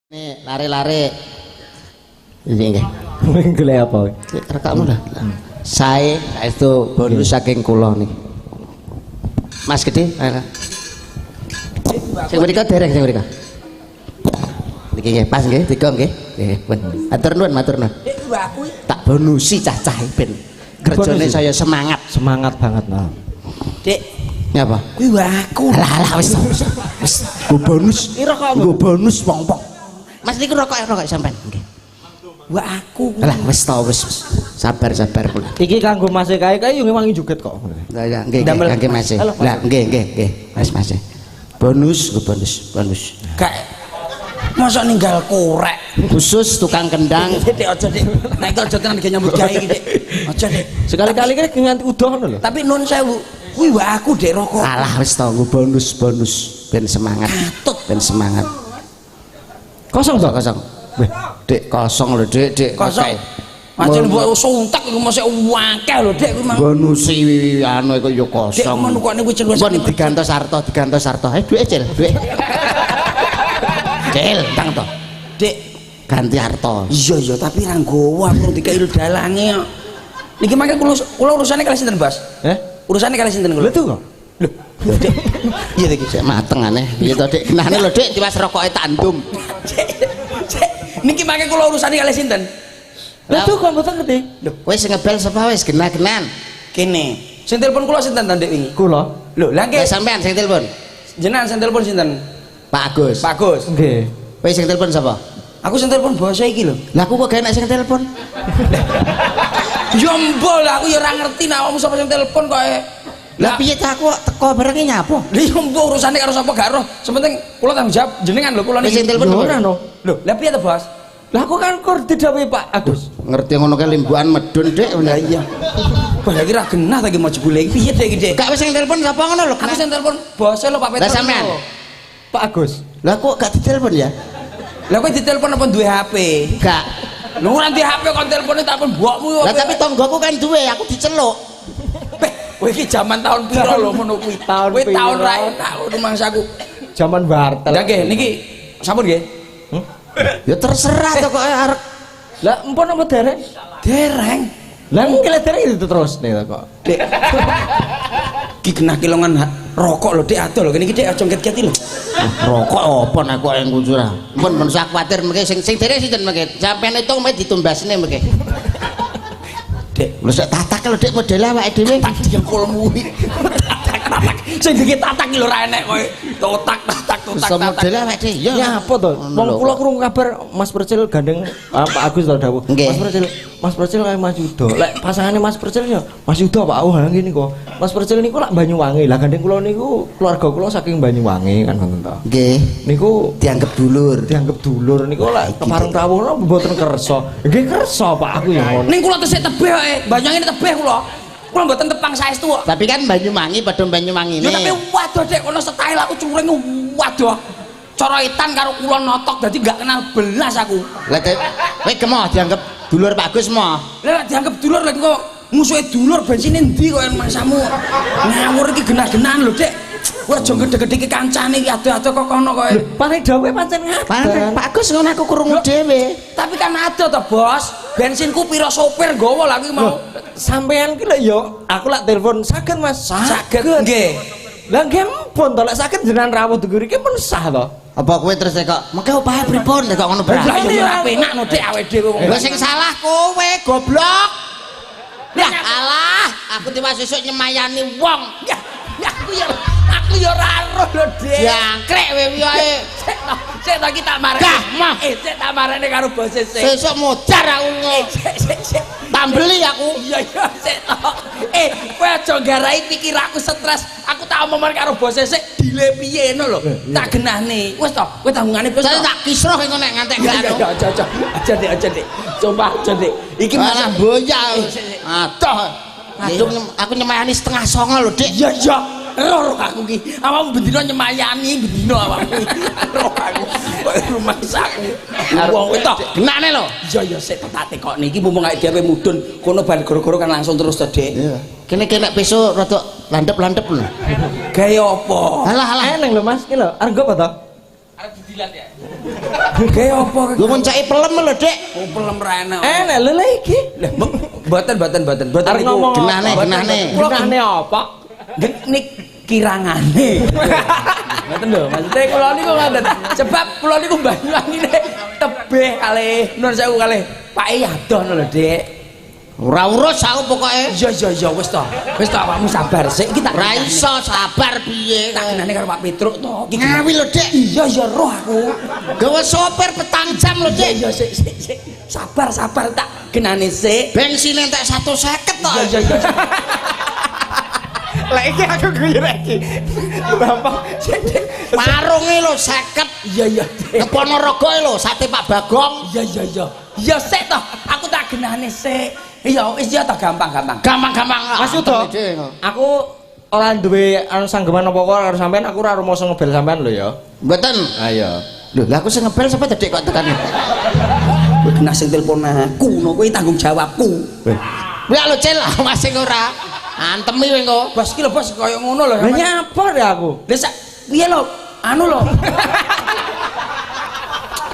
Nih, lare-lare. Ini nggih. Golek apa? Rekam lah. Sae saestu bonus saking kula niki. Mas Gede, ayo. Sing mriko dereng sing mriko. Niki nggih, pas nggih, tiga nggih. Nggih, pun. Matur nuwun, matur nuwun. Tak bonusi cah-cah ben. Kerjane saya semangat. Semangat banget, nah. Dik, ngapa? Kuwi aku. Alah alah wis. Wis, nggo bonus. Nggo bonus wong-wong. Mas niku rokok sampean nggih. Wah aku. Alah wis to wis. Sabar sabar kula. Iki kanggo Mas kae kae yo ngewangi joget kok. Lah ya nggih nggih kangge Mas. Lah nggih nggih nggih. Mas Mas. Bonus nggo bonus bonus. Gak mosok ninggal korek. Khusus tukang kendang. Dik aja Dik. Nek iki aja tenan nyambut gawe iki Dik. Aja Dik. Sekali-kali ki nganti udoh ngono lho. Tapi nun sewu, kuwi wah aku Dik rokok. Alah wis to nggo bonus bonus ben semangat. Katut. Ben semangat. Kosong to? Kosong. Dik kosong lho Dik, Dik. Kosong. Aja mbok suntek iku mosok akeh lho Dik kuwi mang. Bonusi anu iku ya Dik kosong. ngono kok niku celus. Pun digantos arto, digantos arto. Duwe Cil, duwe. Cil, tang to. Dik, ganti arto. Iya iya tapi ra nggawa aku dikei dalange kok. Niki mangke kula urusane kali sinten, Bos? Eh? Urusane kali sinten kula? Lho tuh kok. Lho, Dik. Iya iki. Sik mateng aneh. Piye to, Dik? Genahne lho, Dik, tiwas rokoke tandum. Cek, cek. Niki mangke kula urusane kali sinten? Lho tuh kok mboten ngerti. Lho, kowe sing ngebel sapa wis genah-genan? Kene. Sing telepon kula sinten ta Dik wingi? Kula. Lho, lha nggih. Lah sampean sing telepon? Jenengan sing telepon sinten? Pak Agus. Pak Agus. Nggih. Kowe sing telepon sapa? Aku sing telepon bose iki lho. Lah aku kok gak enak sing telepon. Ya mbok lah aku ya ora ngerti nek awakmu sapa sing telepon kok. Lah piye ta aku kok teko barenge nyapa? Lah ya mbok urusane karo sapa gak roh. Sing penting kula tanggung jawab jenengan lho kula Wis sing niki. telepon Lho ora no. Lho, lah piye to, Bos? Lah aku kan kur didhawuhi Pak Agus. Ngerti ngono kae limbukan medun, Dik. Lah iya. Wah, lagi ra genah ta iki mau jebule iki piye Dik iki, Dik? Gak wis sing telepon sapa ngono lho. Aku sing telepon bose lho Pak Petro. Lah sampean? Pak Agus. Lah kok gak ditelepon ya? Lah kowe ditelepon apa duwe HP? Gak. Lho ora duwe HP kon telepone telepon mbokmu. Lah tapi tonggoku kan duwe, aku diceluk. Beh, kowe iki jaman tahun piro lho ngono kuwi? Tahun Kowe tahun piro? ra enak rumangsaku. Jaman wartel. Lah nggih niki sampun nggih. Ya terserah to kok arek. Lah empun apa dereng? Dereng. Lah mungkin dereng itu terus nih kok. Dik. Ki genah kilongan rokok lho Dik adoh lho kene iki Dik aja nget-ngeti lho. Rokok apa nek kok yang kucurah. Mpun pun sak kuwatir mengke sing sing dereng sinten mengke. Sampeyan itu mengke ditumbasne mengke. Dik, Lho sak tatak lho Dik modele awake dhewe. tak dengkulmu kuwi. Tatak tatak. Sing dikit tatak iki lho ra enek kowe. Totak tatak totak Iso tatak. modele awake dhewe. Ya. Nyapa to? Wong kula krungu kabar Mas Percil gandeng Pak Agus to dawuh. Nggih. Mas Percil, Mas Percil kaya Mas Yudo. Lek pasangane Mas Percil ya Mas Yudo Pak oh ngene kok. Mas Percil niku lak Banyuwangi. Lah gandeng kula niku keluarga kula saking Banyuwangi kan ngoten to. Nggih, Niku dianggap dulur. dianggap dulur niku lek kepareng rawuh mboten kersa. Nggih kersa Pak aku ya ngono. Ning kula tesih tebih kok. Banyuwangi tebih kula. Kula mboten tepang saestu kok. Tapi kan Banyuwangi padha Banyuwangi Ya tapi waduh Dik kono style aku curing waduh. Cara etan karo kula notok dadi gak kenal belas aku. Lah kowe gemoh dianggap dulur Pak Agus moh. Lah dianggap dulur lagi kok musuhe dulur bensine endi kok mangsamu. Ngawur iki genah-genahan lho Dik. Kowe aja gedhe-gedhe kancane iki adoh-adoh kok kono kowe. Paling dawuhe pancen ngaten. Pak Agus ngono aku krungu dhewe. Tapi kan adoh to, Bos. Bensinku pira sopir nggawa lah kuwi mau. Sampean ki lho ya aku lak telepon saged Mas. Saged nggih. Lah nggih empun to lek saged jenengan rawuh dhuwur iki pun sah to. Apa kowe terus kok mengke opahe pripun kok ngono Lah berarti. ya ora penak no Dik awake dhewe wong. Lha sing salah kowe goblok. Lah alah, aku tiwas sesuk nyemayani wong. Ya, ya aku ya ora roh lho Dik. Jangkrik kowe wae. Sik to, sik to iki tak marani. Gah, mah. Sik tak marani karo bose sik. Sesuk modar aku ngono. Sik sik sik. Tambeli aku. Iya iya sik to. Kowe aja nggarai pikir aku stres. Aku tak omongan karo bose sik dile piye ngono lho. Tak genahne. Wis to, kowe tanggungane wis to. Saya tak kisruh engko nek ngantek Iya gak iya anu. iya, aja aja. Aja Dik, aja Dik. Sumpah aja Dik. Iki Malah boya. Sik, sik. Aduh. Aku nyemayani 8.30 lho, Dik. Iya iya. Roh aku ki. Awakmu bendina nyemayani bendina awakmu. Roh aku. Kok rumangsaku. Wong to. Genane lho. Iya iya sik tak tekokne iki mumpung awake dhewe mudhun kono bar goro-goro kan langsung terus to, Dik. Iya. Kene kene peso rada landhep-landhep lho. Gawe apa? Alah alah. Eneng lho Mas, iki lho, arep apa to? Arep didilat ya. Gawe apa? Lho ngonceki pelem lho, Dik. Oh, pelem ra enak. Enak lho lha iki. Lah mboten mboten mboten. Mboten Arep niku. ngomong Genane, genane. Genane apa? Nik kirangane. Ngoten lho, maksudnya kula niku ngoten. Sebab kula niku Banyuwangine tebih kalih nuwun sewu kalih Pak E adoh lho, Dik. Ora urus aku pokoke. Iya iya iya wis to. Wis to awakmu sabar sik iki tak Ora iso sabar piye. Tak genane karo Pak Petruk to. Iki Ngawi lho, Dik. Iya iya roh aku. Gawe sopir petang jam lho, Iya Dik. iya sik sik sik. Sabar sabar tak genane sik. Bensin entek 150 to. Iya iya iya. Lah iki aku guyu iki. Bapak Sik, Dik. Warunge lho 50. Iya iya. Dik. Ke Ponorogo lho sate Pak Bagong. Iya iya iya. Ya sik toh, aku tak genane sik. Iya wis ya toh gampang-gampang. Gampang-gampang. Mas Yudo, aku ora duwe anu sanggeman apa-apa karo sampean, aku ora rumoso ngebel sampean lho ya. Mboten. Ayo. Lho, lah aku sing ngebel sapa to, Dik, kok tekan. Kowe kena sing telepon aku, no kowe tanggung jawabku. Lah lho Cil, awas sing ora. Antemi kowe engko. Bos iki lho bos kaya ngono lho. Lah nyapa deh aku. Lah sak piye lho? Anu lho.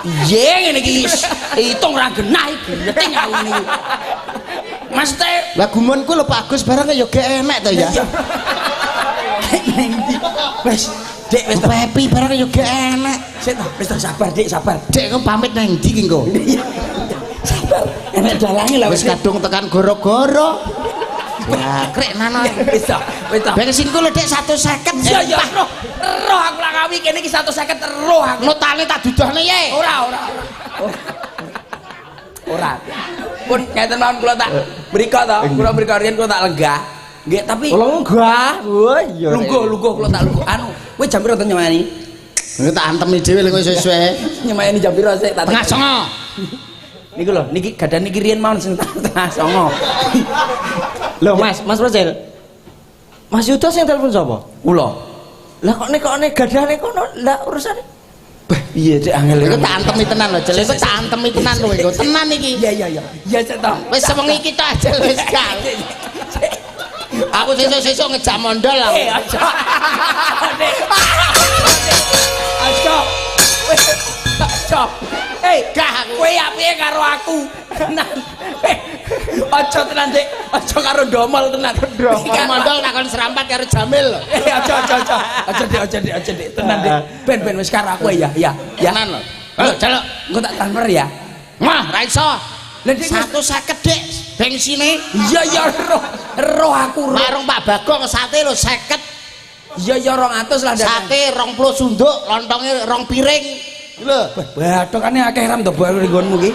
Iya ngene iki hitung ra genah iki nyeting aku niku. Maksudnya Lah gumunku lho Pak Agus barang ya gak enek to ya. Wis, Dik wis to. Pepi barang ya gak enek. Sik to, wis to sabar Dik, sabar. Dik kok pamit nang ndi ki engko? Sabar. Enek dalange lah Wis kadung tekan goro-goro. Ya krek nana. Wis to, wis to. Bensinku lho Dik 150. Iya iya roh. Roh aku lak kawi kene iki 150 roh aku. Notane tak dudohne ye. Ora ora ora. Ora. Pun ngeten mawon kula tak mriko to, kula mriko riyen kula tak lenggah. Nggih, tapi Lenggah. Wah iya. lungguh lungguh kula tak lungguh. Anu, kowe jam piro to nyemayani? Engko tak antemi dhewe lho kowe suwe-suwe. Nyemayani jam piro sik tak 8:30. Niku lho, niki gadah niki riyen mawon sing 8:30. Lho Mas, Mas Percil. Mas Yudo sing telepon sapa? Kula. Lah kok nek kok nek gadahane kono lah urusane. Beh, piye Dik angel. Iku tak antemi tenan lho, Cil. Iku tak antemi tenan lho iku. Tenan iki. Iya iya iya. Iya sik to. Wis sewengi iki tok aja wis gak. Aku sesuk-sesuk ngejak mondol aku. Eh, aja. Dik. Aja. Aja. Eh, Gah aku. kowe apike karo aku. Tenan. Eh, aja tenan, Dik. Aja karo domol tenan. Karo mondol takon serampat karo Jamil lho. Eh, aja aja aja. Aja Dik, aja Dik, aja Dik. Tenan, Dik. Ben ben wis karo aku ya, ya. Ya. Tenan lho. Lho, jaluk. Engko tak transfer ya. Wah, ra iso. Lah Dik, 150 Dik bensine. iya iya roh roh aku roh. Warung Pak Bagong sate lho 50. Iya iya 200 lah Dak. Sate 20 sunduk, lontonge 2 piring. Lho, Bathokane akeh ram to baru nggonmu iki.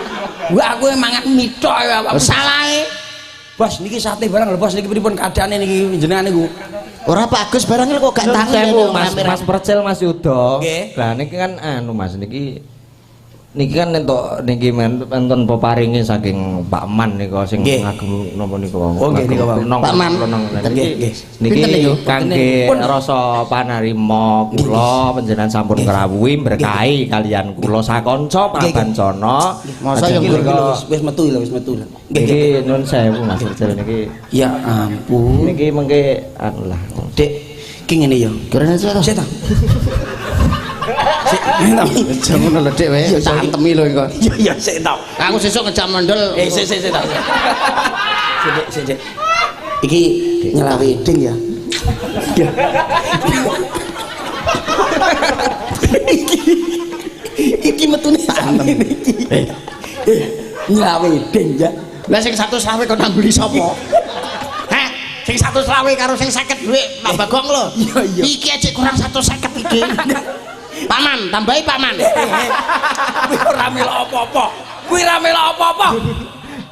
Wah aku mangan mie tok ya awakmu. salahe. Bos niki sate barang lho bos niki pripun keadaane niki jenengan niku. Ora Pak Agus barang kok gak tangi Sewu, Mas, Mas Percil Mas Yudo. Nggih. Lah niki kan anu Mas niki niki kan entuk niki enten peparinge saking Pak Man niku sing Nggih. ngagem napa niku. Oh, nggih, niku, Pak. Pak Man. Niki Nggih, niki Pinten niku? kangge Pun. rasa panarima kula panjenengan sampun krawuhi berkahi kalian kula sakanca Nggih, nggih. Prabancana. Masa yang Iki lho Niku wis wis metu lho wis metu lho. Nggih niki nggih. nuwun sewu Mas Percil niki. Ya ampun. Niki mengke anu lah. Dik, iki ngene ya. Keren aja to. Sik ta. Sik, ngene ta. Aja ngono lho Dik wae, tak antemi lho engko. Iya iya sik ta. Aku sesuk ngejak mondol. Eh sik sik sik ta. Sik Dik, sik Dik. Iki nyelawe ding ya. Iki iki metune sakmene iki. Eh, nyelawe ding ya. Lah sing 125 kok nambeli sapa? Heh, sing 125 karo sing 50 dhuwit Pak Bagong lho. Iya, iya. Iki aja kurang 150 iki. Paman, tambahi paman. Kuwi ora melok apa-apa. Kuwi ora melok apa-apa.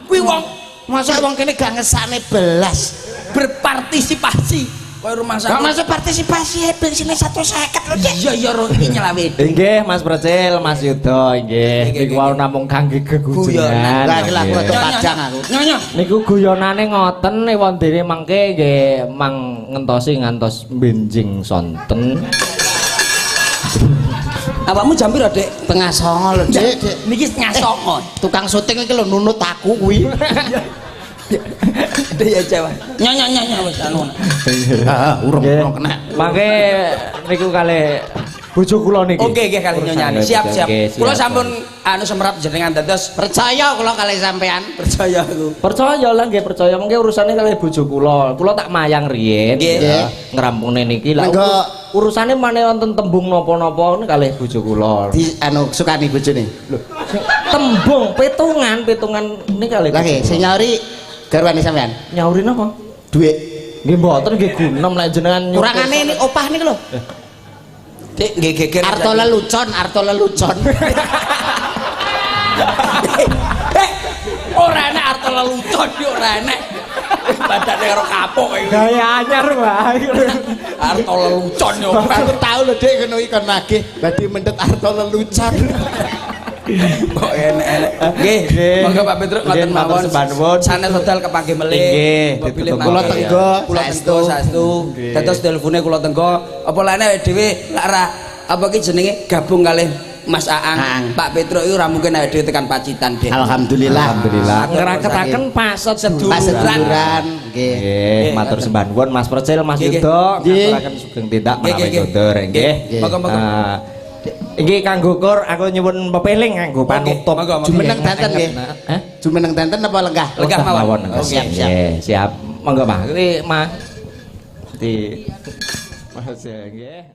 Kuwi wong Masa wong kene gak ngesakne belas. berpartisipasi. Kaya rumah Gak sakit. masuk partisipasi bensine 150 lho, Dik. Iya iya ro iki nyelawe. Nggih Mas Percil, Mas Yudo nggih. Nggih, Niku wau namung kangge gegujengan. Lah iki lah aku Nggih. rada padang aku. Nyonya. Niku guyonane ngoten wondene mangke nggih mang ngentosi ngantos benjing sonten. Awakmu jam piro, Dik? 8:30 lho, Dik. Dik. Niki setengah songo. Tukang syuting iki lho nunut aku kuwi. Dik ya Jawa. Nyonya nyonya wis anu. Heeh, urung Nggih. urung kena. Mangke niku kalih Bojo kula niki. Oke, nggih kalih nyonyane. Siap, siap. Kula sampun anu semerap jenengan dados Percaya kula kalih sampean. Percaya aku. Percaya lah nggih percaya, mengke urusane kalih bojo kula. Kula tak mayang riyin. Nggih. Ngrampungne niki lah. Urusane maneh wonten tembung napa-napa niku kalih bojo kula. Di anu sukani bojone. Lho, tembung petungan, petungan niki kalih. Lah nggih, sing nyauri garwane sampean. Nyauri napa? Dhuwit. Nggih mboten nggih gunem lek jenengan Kurangane ini opah niku lho. Dik nggih geger. Arto lelucon, arto lelucon. Ora enek arto lelucon iki ora enek. Badane karo kapok iki. Gaya anyar wae. Arto lelucon yo. Aku tau lho Dik ngono iki kon nagih badhe mendhet arto lelucon. Kok enek-enek. Nggih, monggo Pak Petruk ngoten mawon. Sanes wedal kepanggih melih. Nggih, kula tenggo, kula tenggo saestu. Dados telepone kula tenggo. Apa lene dhewe lak ra apa ki jenenge gabung kalih Mas Aang, Pak Petruk iku ora mungkin awake dhewe tekan Pacitan, Dik. Alhamdulillah. Alhamdulillah. Ngraketaken paseduluran. Nggih. Nggih, matur sembah nuwun Mas Percil, Mas Yuda, ngaturaken sugeng tindak menawi kondur nggih. Monggo-monggo. Nggih kanggo kur aku nyuwun pepeling kanggo panutup. Jumeneng danten nggih. Hah? Jumeneng danten apa lenggah? Lenggah mawon. Siap, siap. Siap. Monggo, Mas. Iki Mas. Di Mas nggih.